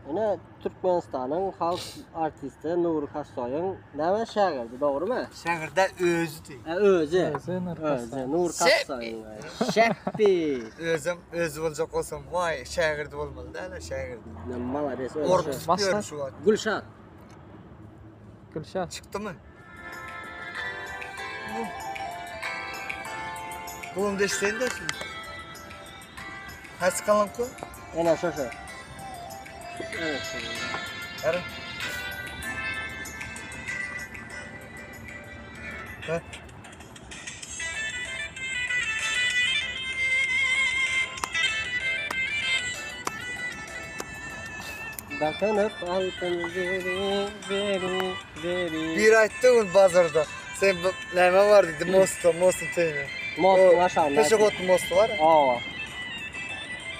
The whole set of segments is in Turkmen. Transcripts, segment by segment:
Ine Türkmenistanyň halk artisti Nury Kassoýyň näme şägirdi, dogrymy? Şägirde özüdi. Hä, özi. Özi Nury Özi Nury Kassoýyň. Şäpbi. Özüm özi boljak bolsam, waý, şägirdi bolmaly däl-ä, şägirdi. Ne malades özi. Orun tutup Başla. ýörün şu wagt. Gülşat. Gülşat. Çykdymy? Bunu da sen de şimdi. Haýsy kolonka? Ene şo şo. Evet. Ara. Ha? Dakynyp altyn zeri, zeri, zeri. Bir aýtdy gün bazarda. Sen bu näme bar diýdi, mosta, mosta teýni. Mostuň aşagynda. Peşehotly mosty bar. Awa.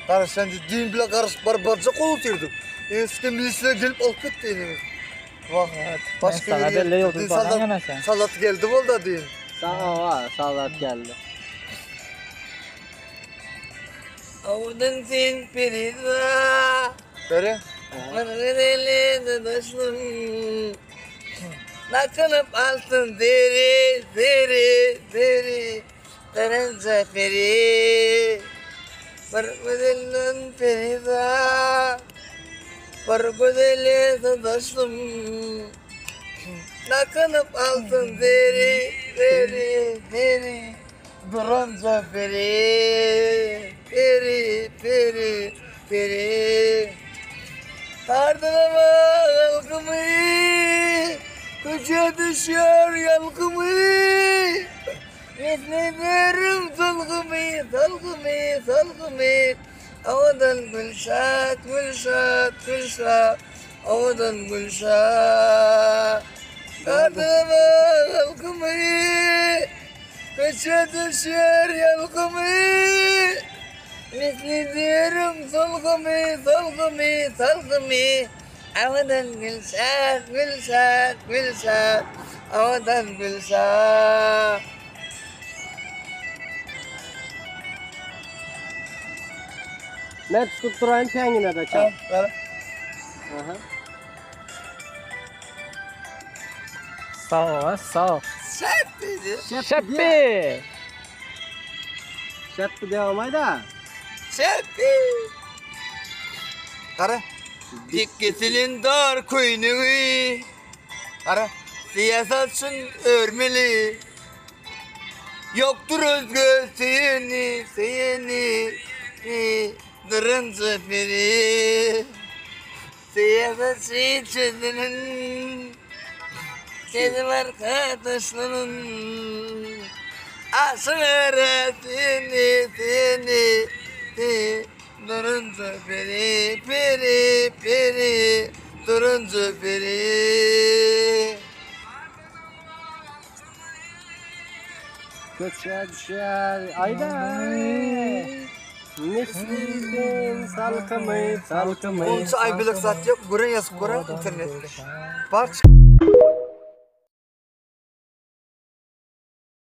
Garaşan diýdi, düýn bile garyşyp baryp barjak bolup otyrdyk. Üstüne milisler gelip alyp gitdi enemiz. Wah, başga Sana bir belli ýolda Düýn baran soldat- ýöne sen. Soldat geldi bolda düýn. Awa, soldat geldi. Owadan sen periza. Beri. Mırgın dostum. Nakılıp altın deri, deri, deri. Karınca peri. Bir güzelin periza. Bir güzeli dostum. Nakılıp altın deri, deri, deri. Durunca peri, peri, peri, peri. Ardına halkımı, Koca düşüyor yalkımı. Mislederim salgımı, salgımı, salgımı. Avadan gülşat, gülşat, gülşat. Avadan gülşat. Ardına halkımı, Koca düşüyor yalkımı. Mislederim salgımı, salgımı, salgımı. Avadan gülşat, gülşat, gülşat. Avadan gülşat. Men tutup duraýyn pianinoda çal. Beri. Aha. Sag ol, sag ol. Şep dedi. Şäpbi. Şäpbi devam aýda. Şepi. Gara. Dik kesilin dar köynüğü. Gara. Siyasetçin örmeli. Yoktur özgü seni, seni, Dırıncı peri. Siyasetçi çözünün. Senin arkadaşların. Aşırı seni, seni, seni. Durunca peri, peri, peri. Durunca peri. Köçe düşer aýda. Mislidin salkymy, salkymy. Onça ay bilik zat yok. Gören yazıp gören internette. Bar çık.